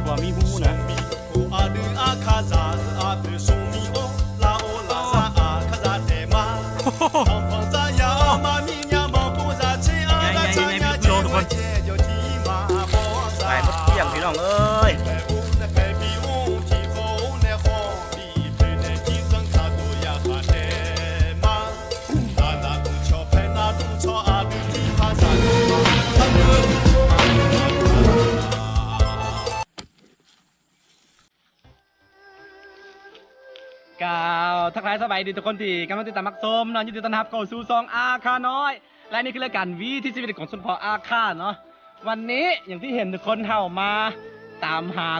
ບໍ່ມີຫູນະ. ໄປໝົດກ້ຽງພີ່ນ້ອງເອີຍ. ກ່າວທັກທາຍສະບາຍດີທຸກຄົນທີ່ກຳລັງຕິດຕາມຮັບຊົມເນາະ, ຍິນດີຕ້ອນຮັບເຂົ້າສູ່ຊ່ອງອາຄານ້ອຍ ແລະ ນີ້ຄືລາຍການວິຖີຊີວິດຂອງຊົນເຜົ່າອາຄາເນາະ. ວັນນີ້ຢ່າງທີ່ເຫັນທຸກຄົນເຮົາມາຕາມຫາ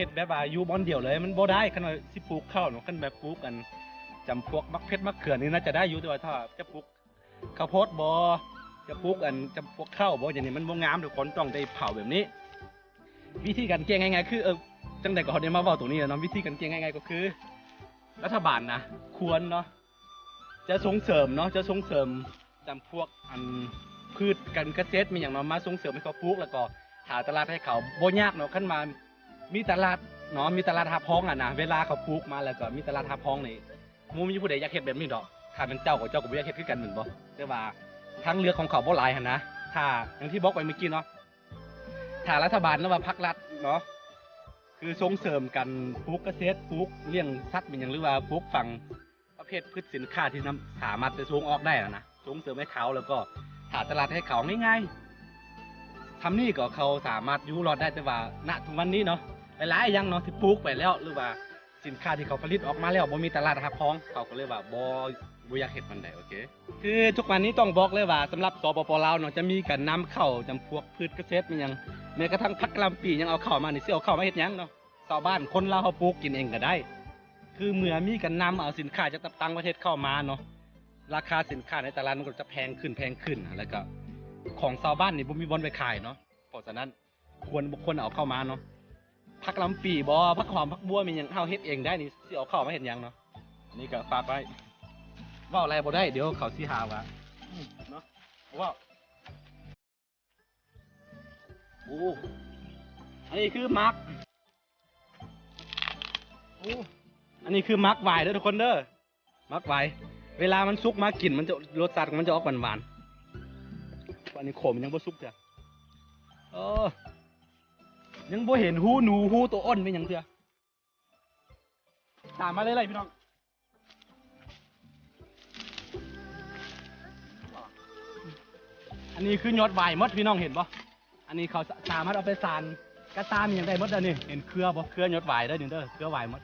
ເຮັດແບບວ່າຢູ່ບ່ອນດຽວເລີຍມັນບໍ່ໄດ້. ຄັນວ່າຊິປູກເຂົ້າເນາະ, ຄັນແບບປູກອັນຈຳພວກໝາກເຜັດໝາກເຂືອນີ້ໜ້າຈະໄດ້ຢູ່, ແຕ່ວ່າຖ້າຈະປູກເຂົ້າໂພດບໍ ຈະປູກອັນຈຳພວກເຂົ້າບໍ ຢ່າງນີ້ມັນບໍ່ງາມ. ທຸກຄົນຕ້ອງໄດ້ເຜົາແບບນີ້. ວິທີການແກ້ງ່າຍໆຄື ເອີ ຈັ່ງໃດກໍເຮົາໄດ້ມາເວົ້າຕົງນີ້ແລ້ວເນາະ, ວິທີການແກ້ງ່າຍໆກໍຄື ລັດຖະບານນະ ຄວນເນາະ ຈະສົ່ງເສີມເນາະ ຈະສົ່ງເສີມຈຳພວກອັນພືດການກະເສດແມ່ນຫຍັງເນາະ ມາສົ່ງເສີມໃຫ້ເຂົາປູກ ແລ້ວກໍຫາຕະຫຼາດໃຫ້ເຂົາ. ບໍ່ຍາກເນາະ ຄັນວ່າມີຕະຫຼາດເນາະ ມີຕະຫຼາດຮັບຮອງຫັ້ນນະ, ເວລາເຂົາປູກມາແລ້ວກໍມີຕະຫຼາດຮັບຮອງນີ້ ບໍ່ມີຜູ້ໃດຢາກເຮັດແບບນີ້ດອກ. ຖ້າແມ່ນເຈົ້າ ເຈົ້າກໍບໍ່ຢາກເຮັດຄືກັນແມ່ນບໍ່? ແຕ່ວ່າທາງເລືອກຂອງເຂົາບໍ່ຫຼາຍຫັ້ນນະ. ຖ້າຢ່າງທີ່ບອກໄປເມື່ອກີ້ເນາະ ຖ້າລັດຖະບານ ຫຼືວ່າພັກລັດເນາະ ຄືສົ່ງເສີມການປູກກະເສດ ປູກລ້ຽງສັດແມ່ນຫຍັງ ຫຼືວ່າປູກຝັງ ປະເພດພືດສິນຄ້າທີ່ນຳ ສາມາດຈະສົ່ງອອກໄດ້ຫັ້ນນະ, ສົ່ງເສີມໃຫ້ເຂົາ ແລ້ວກໍຫາຕະຫຼາດໃຫ້ເຂົາງ່າຍໆ. ຊ່ຳນີ້ກໍເຂົາສາມາດຢູ່ລອດໄດ້. ແຕ່ວ່າ ນະ ທຸກວັນນີ້ເນາະ ຫຼາຍໆຢ່າງເນາະ ທີ່ປູກໄປແລ້ວ ຫຼືວ່າສິນຄ້າທີ່ເຂົາຜະລິດອອກມາແລ້ວ ບໍ່ມີຕະຫຼາດຮັບຮອງ, ເຂົາກໍເລີຍວ່າບໍ່ ບໍ່ຢາກເຮັດປານໃດ. ໂອເຄ ຄືທຸກວັນນີ້ຕ້ອງບອກເລີຍວ່າ ສຳລັບ ສປປ ລາວເນາະ ຈະມີການນຳເຂົ້າຈຳພວກພືດກະເສດແມ່ນຫຍັງ, ແມ້ກະທັ່ງຜັກກະຫຼ່ຳປີຍັງເອົາເຂົ້າມານີ້ ຊິເອົາເຂົ້າມາເຮັດຫຍັງເນາະ? ຊາວບ້ານຄົນລາວເຮົາປູກກິນເອງກໍໄດ້. ຄື ຄືເມື່ອມີການນຳເອົາສິນຄ້າຈາກຕ່າງປະເທດເຂົ້າມາເນາະ ລາຄາສິນຄ້າໃນຕະຫຼາດມັນກໍຈະແພງຂຶ້ນ ແພງຂຶ້ນ ແລ້ວກໍຂອງຊາວບ້ານນີ້ບໍ່ມີບ່ອນໄປຂາຍເນາະ. ເພາະສະນັ້ນ ຄວນ ບໍ່ຄວນເອົາເຂົ້າມາເນາະ. ຜັກກະຫຼ່ຳປີບໍ ຜັກຫອມ ຜັກບົ່ວ ມີຫຍັງເຮົາເຮັດເອງໄດ້ນີ້ ຊິເອົາເຂົ້າມາເຮັດຫຍັງເນາະ. ອັນນີ້ກໍຝາກໄວ້ ເວົ້າຫຼາຍບໍ່ໄດ້ ດຽວເຂົາຊິຫາວ່າ ເນາະ ເວົ້າ. ໂອ້ ອັນນີ້ຄືໝາກ ໂອ້ ອັນນີ້ຄືໝາກຫວາຍເດີທຸກຄົນເດີ ໝາກຫວາຍ ເວລາມັນສຸກມາກິນ ມັນຈະ ລົດຊາດຂອງມັນຈະອອກຫວານໆ. ອັນນີ້ຂົມ ຍັງບໍ່ສຸກເທື່ອ ເອີ ຍັງບໍ່ເຫັນຮູໜູ ຮູໂຕອ່ອນ ມີຫຍັງເທື່ອ. ຕາມມາເລື້ອຍໆ ພີ່ນ້ອງ. ອັນນີ້ຄືຍອດຫວາຍໝົດ ພີ່ນ້ອງເຫັນບໍ່? ອັນນີ້ເຂົາສາ ສາມາດເອົາໄປສານກະຕ່າມອີ່ຫຍັງໄດ້ໝົດເດີນີ້. ເຫັນເຄືອບໍ່? ເຄືອຍອດຫວາຍເດີນີ້ເດີ ເຄືອຫວາຍໝົດ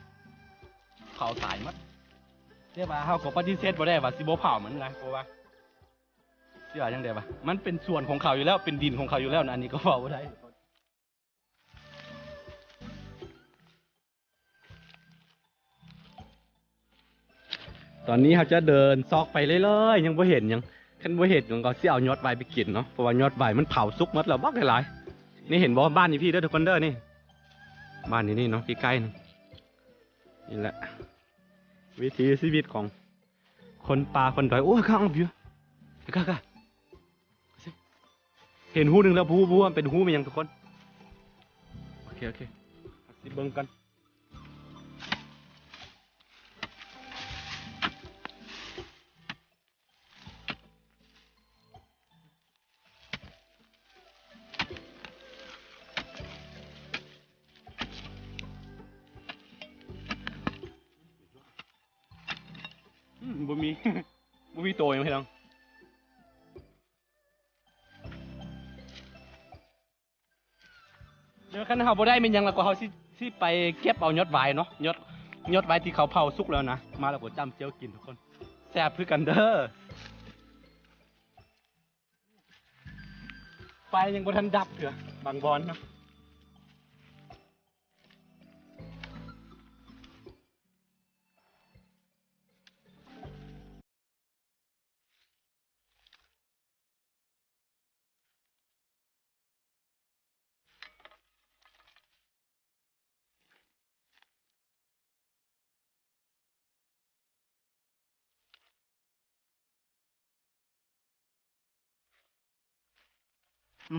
ເຜົາຕາຍໝົດ. ແຕ່ວ່າເຮົາກໍປະຕິເສດບໍ່ໄດ້ວ່າຊິບໍ່ເຜົາມັນນະ ເພາະວ່າ ຊິວ່າຈັ່ງໃດວະ ມັນເປັນສວນຂອງເຂົາຢູ່ແລ້ວ ເປັນດິນຂອງເຂົາຢູ່ແລ້ວນະ ອັນນີ້ກໍເວົ້າບໍ່ໄດ້. ຕອນນີ້ເຮົາຈະເດີນຊອກໄປເລື້ອຍໆ ຍັງບໍ່ເຫັນຫຍັງ. ຄັນບໍ່ເຫັນຫຍັງກໍຊິເອົາຍອດຫວາຍໄປກິນເນາະ ເພາະວ່າຍອດຫວາຍມັນເຜົາສຸກໝົດແລ້ວບັກຫຼາຍໆ. ນີ້ເຫັນບໍ່? ບ້ານນີ້ພີ່ເດີທຸກຄົນເດີ ນີ້ ບ້ານຢູ່ນີ້ເນາະ ໃກ້ໆ ນີ້. ນີ້ແຫຼະ ວິຖີຊີວິດຂອງຄົນປ່າຄົນດອຍ. ໂອ້ຍ ກະ ກະ ກະ ເຫັນຮູໜຶ່ງແລ້ວ ບໍ່ຮູ້ວ່າເປັນຮູແມ່ນຫຍັງທຸກຄົນ. ໂອເຄ ໂອເຄ ຊິເບິ່ງກັນ. ອືມ ບໍ່ມີ ບໍ່ມີໂຕຫຍັງເຮັດຫຍັງ. ດຽວຄັນເຮົາບໍ່ໄດ້ແມ່ນຫຍັງ ແລ້ວກໍເຮົາຊິ ຊິໄປເກັບເອົາຍອດຫວາຍເນາະ ຍອດ ຍອດຫວາຍທີ່ເຂົາເຜົາສຸກແລ້ວນະ ມາແລ້ວກໍຈ້ຳແຈ່ວກິນທຸກຄົນ ແຊບຄືກັນເດີ. ໄຟຍັງບໍ່ທັນດັບເທື່ອ ບາງບ່ອນເນາະ.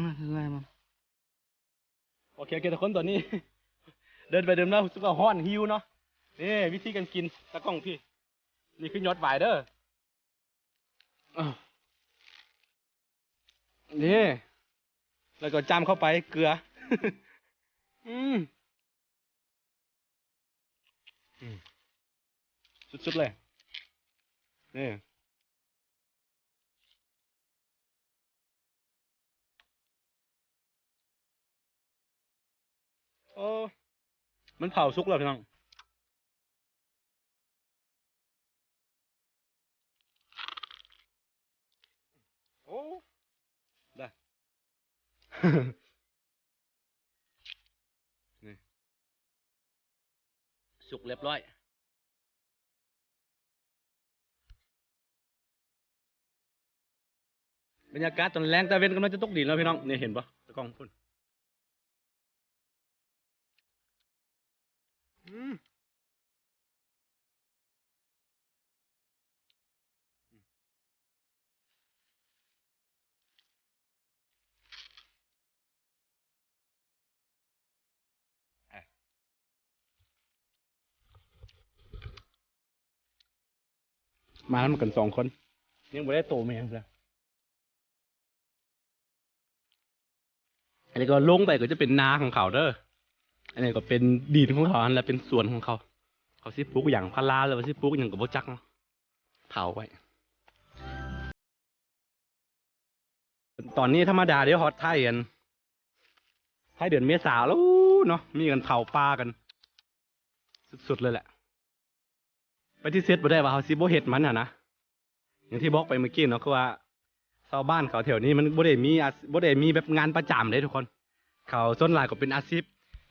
ມັນຄືໄງມັນ? ໂອເຄ ໂອເຄ ທຸກຄົນ ຕອນນີ້ເດີນໄປເດີນມາ ຮູ້ສຶກວ່າຮ້ອນ ຫິວເນາະ. ນີ້ວິທີການກິນ ຕາກ້ອງພີ່ ນີ້ຄືຍອດຫວາຍເດີ. ນີ້ ແລ້ວກໍຈ້ຳເຂົ້າໄປເກືອ. ອືມ ອືມ ສຸດໆ ເລີຍ ນີ້. ໂອ້ ມັນເຜົາສຸກແລ້ວພີ່ນ້ອງ. ໂອ້ ໄດ້ ນີ້ ສຸກຮຽບຮ້ອຍ. ບັນຍາກາດຕອນແລງ ຕາເວັນກຳລັງຈະຕົກດິນແລ້ວພີ່ນ້ອງ. ນີ້ເຫັນບໍ່ ຕາກ້ອງພຸ້ນ. ອືມ ມານຳກັນສອງຄົນ ຍັງບໍ່ໄດ້ໂຕແມ່ເທື່ອ. ອັນນີ້ກໍລົງໄປກໍຈະເປັນນາຂອງເຂົາເດີ. ອັນນີ້ກໍເປັນດິນຂອງເຂົາຫັ້ນແຫຼະ ເປັນສວນຂອງເຂົາ. ເຂົາຊິປູກຢາງພາລາ ຫຼືວ່າຊິປູກຫຍັງກໍບໍ່ຈັກເນາະ ເຜົາໄວ້. ຕອນນີ້ທຳມະດາເດ້ ຮອດທ້າຍອັນ ທ້າຍເດືອນເມສາແລ້ວເນາະ ມີການເຜົາປ່າກັນສຸດໆ ເລີຍແຫຼະ. ປະຕິເສດບໍ່ໄດ້ວ່າເຮົາຊິບໍ່ເຮັດມັນຫັ້ນນະ. ຢ່າງທີ່ບອກໄປເມື່ອກີ້ເນາະ ຄືວ່າຊາວບ້ານເຂົາແຖວນີ້ມັນບໍ່ໄດ້ມີອາ ບໍ່ໄດ້ມີແບບງານປະຈຳເດ້ທຸກຄົນ. ເຂົາສ່ວນຫຼາຍກໍເປັນອາຊີບ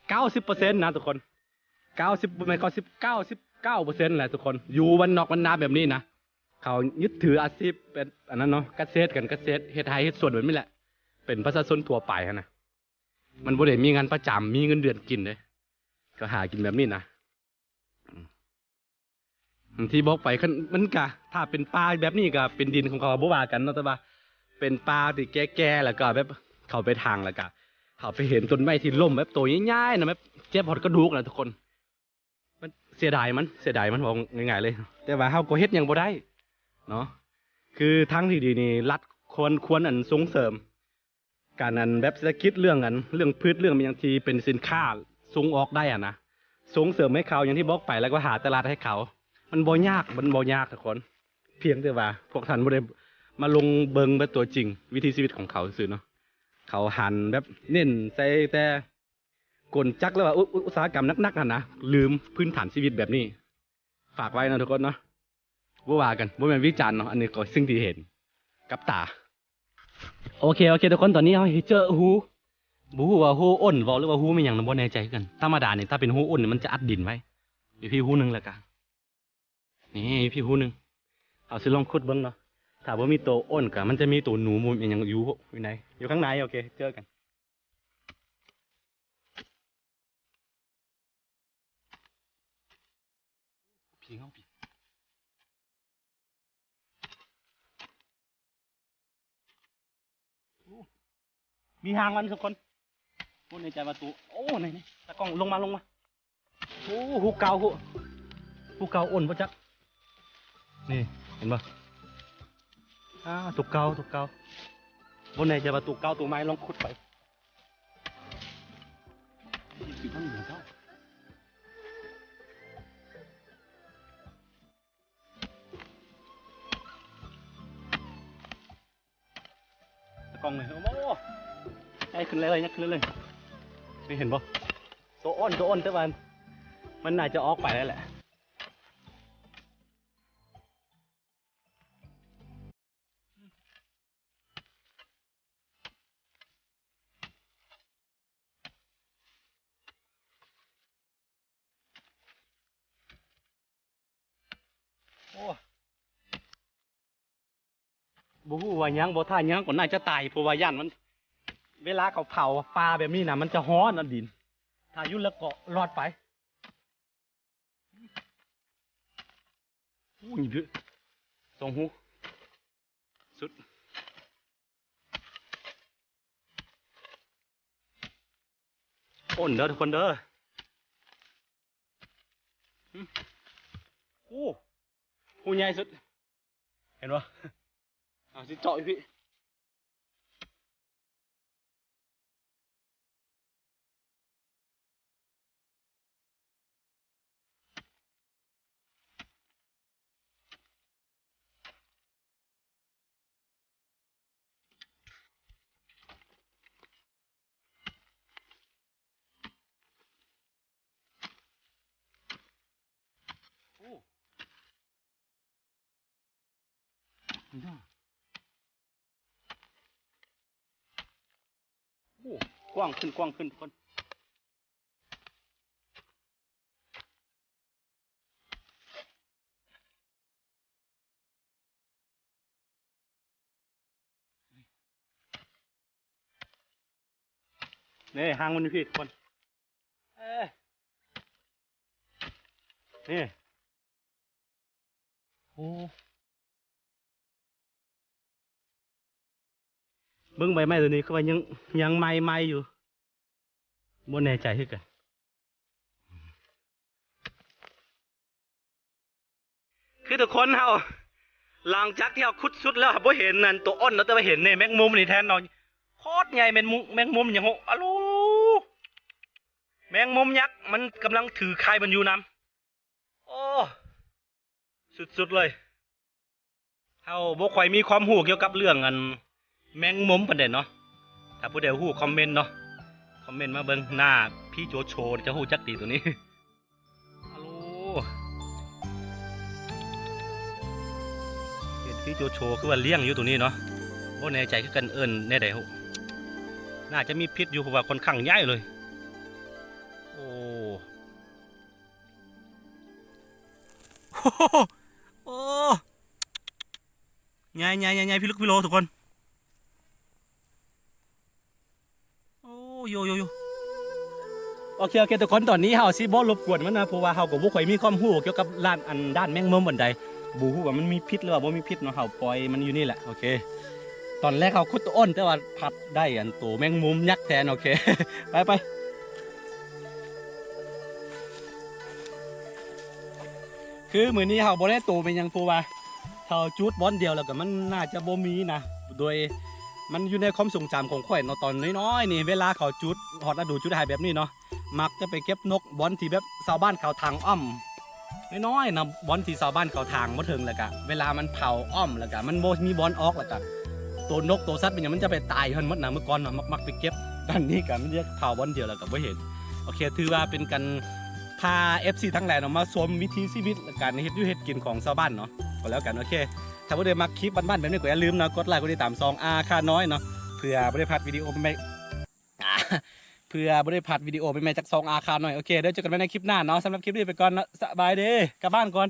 ເກົ້າສິບເປີເຊັນນະທຸກຄົນ ເກົ້າສິບ ບໍ່ແມ່ນເກົ້າສິບ ເກົ້າສິບ ເກົ້າເປີເຊັນແຫຼະທຸກຄົນ ຢູ່ບ້ານນອກບ້ານນາແບບນີ້ນະ ເຂົາຍຶດຖືອາຊີບເປັນອັນນັ້ນເນາະ ກະເສດກັນ ກະເສດ ເຮັດໄຮ່ເຮັດສວນແບບນີ້ແຫຼະ ເປັນປະຊາຊົນທົ່ວໄປຫັ້ນນະ ມັນບໍ່ໄດ້ມີງານປະຈຳ ມີເງິນເດືອນກິນເດ້ ກໍຫາກິນແບບນີ້ນະ. ອືມ ທີ່ບອກໄປ ຄັນມັນກະ ຖ້າເປັນປ່າແບບນີ້ກະເປັນດິນຂອງເຂົາ ບໍ່ວ່າກັນເນາະ ແຕ່ວ່າເປັນປ່າທີ່ແກ່ໆ ແລ້ວກະແບບເຂົາໄປຖາງ ແລ້ວກະເຂົາໄປເຫັນຕົ້ນໄມ້ທີ່ລົ້ມແບບໂຕໃຫຍ່ໆນະ ແບບເຈັບຮອດກະດູກນະທຸກຄົນ ມັນເສຍດາຍມັນ ເສຍດາຍມັນ ເວົ້າງ່າຍໆເລີຍ ແຕ່ວ່າເຮົາກໍເຮັດຫຍັງບໍ່ໄດ້ເນາະ ຄືທາງທີ່ດີນີ້ລັດຄວນ ຄວນອັນສົ່ງເສີມ ການອັນແບບເສດຖະກິດ ເລື່ອງອັນ ເລື່ອງພືດ ເລື່ອງຫຍັງທີ່ເປັນສິນຄ້າສົ່ງອອກໄດ້ຫັ້ນນະ ສົ່ງເສີມໃຫ້ເຂົາ ຢ່າງທີ່ບອກໄປ ແລ້ວກໍຫາຕະຫຼາດໃຫ້ເຂົາ ມັນບໍ່ຍາກ ມັນບໍ່ຍາກທຸກຄົນ ພຽງແຕ່ວ່າພວກທ່ານບໍ່ໄດ້ມາລົງເບິ່ງແບບຕົວຈິງ ວິຖີຊີວິດຂອງເຂົາຊື່ເນາະ ເຂົາຫັນແບບເນັ້ນໃສ່ແຕ່ກົນຈັກ ຫຼືວ່າອຸ ອຸ ອຸດສາຫະກຳໜັກໆຫັ້ນນະ ລືມພື້ນຖານຊີວິດແບບນີ້ ຝາກໄວ້ເນາະທຸກຄົນເນາະ ບໍ່ວ່າກັນ ບໍ່ແມ່ນວິຈານເນາະ ອັນນີ້ກໍສິ່ງທີ່ເຫັນກັບຕາ. ໂອເຄ ໂອເຄ ທຸກຄົນ ຕອນນີ້ເຮົາເຈີຮູ ບໍ່ຮູ້ວ່າຮູອ້ນບໍ່ ຫຼືວ່າຮູແມ່ນຫຍັງນະ ບໍ່ແນ່ໃຈຄືກັນ ທຳມະດານີ້ ຖ້າເປັນຮູອ້ນນີ້ ມັນຈະອັດດິນໄວ້ ຢູ່ພີ້ຮູໜຶ່ງ ແລ້ວກະ ນີ້ ຢູ່ພີ້ຮູໜຶ່ງ ເຮົາຊິລອງຂຸດເບິ່ງເນາະ ຖ້າບໍ່ມີໂຕອ້ນກະ ມັນຈະມີໂຕໜູ ແມ່ນຫຍັງຢູ່ ຢູ່ໃນ ຢູ່ຂ້າງໃນ ໂອເຄ ເຈີກັນ. ພີ້ເຮົາພີ້ ໂອ້ ມີຫາງມັນທຸກຄົນ ບໍ່ແນ່ໃຈວ່າໂຕ ໂອ້ ນີ້ໆ ຕາກ້ອງລົງມາ ລົງມາ ໂອ້ ຮູເກົ່າ ຮູ ຮູເກົ່າ ໂອ້ນບໍ່ຈັກ ນີ້ ເຫັນບໍ່ ອ້າ ໂຕເກົ່າ ໂຕເກົ່າ ບໍ່ແນ່ໃຈວ່າໂຕເກົ່າໂຕໃໝ່ ລອງຂຸດໄປ. ຕາກ້ອງເລີຍ ໂອ້ ໃຫຍ່ຂຶ້ນເລື້ອຍໆ ໃຫຍ່ຂຶ້ນເລື້ອຍໆ ນີ້ເຫັນບໍ່ ໂຕອ່ອນ ໂຕອ່ອນ ແຕ່ວ່າມັນໜ້າຈະອອກໄປແລ້ວແຫຼະ. ໂອ້ ບໍ່ຮູ້ວ່າຍັງບໍ່ ຖ້າຍັງກໍໜ້າຈະຕາຍ ເພາະວ່າຢ້ານມັນ ເວລາເຂົາເຜົາປ່າແບບນີ້ນະ ມັນຈະຮ້ອນອັນດິນ ຖ້າຢູ່ເລິກກໍລອດໄປ. ໂອ້ ນີ້ເດີ ສອງຮູ ສຸດ ໂອ້ນເດີທຸກຄົນເດີ ໂອ້ ຮູໃຫຍ່ສຸດ ເຫັນບໍ່ ເອົາຊິເຈາະຢູ່ພີ້. ໂອ້ ກວ້າງຂຶ້ນ ກວ້າງຂຶ້ນ ທຸກຄົນ. ນີ້ຫາງມັນຢູ່ພີ້ທຸກຄົນ ເອີ ນີ້ ໂອ້ ເບິ່ງໃບໄມ້ໂຕນີ້ຄືວ່າຍັງ ຍັງໃໝ່ໆຢູ່ ບໍ່ແນ່ໃຈຄືກັນ. ຄືທຸກຄົນເຮົາ ຫຼັງຈາກທີ່ເຮົາຂຸດສຸດແລ້ວ ເຮົາບໍ່ເຫັນອັນໂຕອ່ອນເນາະ ແຕ່ວ່າເຫັນນີ້ແມງມຸມນີ້ແທນເນາະ ໂຄດໃຫຍ່ ແມງມຸມ ແມງມຸມຫຍັງ ອາລູ ແມງມຸມຍັກ ມັນກຳລັງຖືໄຂ່ມັນຢູ່ນຳ. ໂອ້ ສຸດໆເລີຍ. ເຮົາບໍ່ຄ່ອຍມີຄວາມຮູ້ກ່ຽວກັບເລື່ອງອັນແມງມຸມປານໃດເນາະ. ຖ້າຜູ້ໃດຮູ້ຄອມເມັນເນາະ, ຄອມເມັນມາເບິ່ງ. ໜ້າພີ່ໂຈໂຊຈະຮູ້ຈັກດີໂຕນີ້. ອາໂລ ເຫັນພີ່ໂຈໂຊຄືວ່າລ້ຽງຢູ່ໂຕນີ້ເນາະ. ບໍ່ແນ່ໃຈຄືກັນເອີ້ນແນວໃດ. ໜ້າຈະມີພິດຢູ່ ເພາະວ່າຂ້ອນຂ້າງໃຫຍ່ເລີຍ. ໂອ້. ໂອ້ ໃຫຍ່ໆໆໆ ພິລຶກພິໂລທຸກຄົນ. ໂອ້ ໂຢໂຢໂຢ ໂອເຄ ໂອເຄ ທຸກຄົນ ຕອນນີ້ເຮົາຊິບໍ່ລົບກວນມັນນະ ເພາະວ່າເຮົາກໍບໍ່ຄ່ອຍມີຄວາມຮູ້ກ່ຽວກັບດ້ານ ອັນ ດ້ານແມງມຸມປານໃດ ບໍ່ຮູ້ວ່າມັນມີພິດ ຫຼືວ່າບໍ່ມີພິດເນາະ ເຮົາປ່ອຍມັນຢູ່ນີ້ແຫຼະ. ໂອເຄ ຕອນແລກເຮົາຂຸດໂຕອ່ອນ ແຕ່ວ່າພັດໄດ້ອັນໂຕແມງມຸມຍັກແທນ. ໂອເຄ ໄປໆ ຄືມື້ນີ້ເຮົາບໍ່ໄດ້ໂຕແມ່ນຫຍັງ ເພາະວ່າເຮົາຈູດບ່ອນດຽວ ແລ້ວກໍມັນໜ້າຈະບໍ່ມີນະ ໂດຍມັນຢູ່ໃນຄວາມຊົງຈຳຂອງຂ້ອຍເນາະ ຕອນນ້ອຍໆນີ້ ເວລາເຂົາຈູດຮອດລະດູຈູດໄຮ່ແບບນີ້ເນາະ ມັກຈະໄປເກັບນົກບ່ອນທີ່ແບບຊາວບ້ານເຂົາຖາງອ້ອມ ນ້ອຍໆນະ ບ່ອນທີ່ຊາວບ້ານເຂົາຖາງບໍ່ເຖິງ ແລ້ວກະເວລາມັນເຜົາອ້ອມ ແລ້ວກະມັນບໍ່ມີບ່ອນອອກ ແລ້ວກະໂຕນົກໂຕສັດເປັນຫຍັງມັນຈະໄປຕາຍຢູ່ຫັ້ນໝົດນະ ເມື່ອກ່ອນເນາະ ມັກ ມັກໄປເກັບ. ຕອນນີ້ກະມັນຈະເຜົາບ່ອນດຽວ ແລ້ວກະບໍ່ເຫັນ. ໂອເຄ ຖືວ່າເປັນການພາເອັຟຊີທັງຫຼາຍເນາະ ມາຊົມວິຖີຊີວິດ ແລະ ການເຮັດຢູ່ເຮັດກິນຂອງຊາວບ້ານເນາະ ກໍແລ້ວກັນ. ໂອເຄ ຖ້າຜູ້ໃດມັກຄລິບບ້ານໆແບບນີ້ ກໍຢ່າລືມເນາະ ກົດໄລກົດຕິດຕາມຊ່ອງອາຄານ້ອຍເນາະ ເພື່ອບໍ່ໄດ້ພາດວິດີໂອໃໝ່ ເພື່ອບໍ່ໄດ້ພາດວິດີໂອໃໝ່ໆຈາກຊ່ອງອາຄານ້ອຍ. ໂອເຄ ເດີ ເຈີກັນໃໝ່ໃນຄລິບໜ້າເນາະ ສຳລັບຄລິບນີ້ໄປກ່ອນເນາະ ສະບາຍດີ ກັບບ້ານກ່ອນ.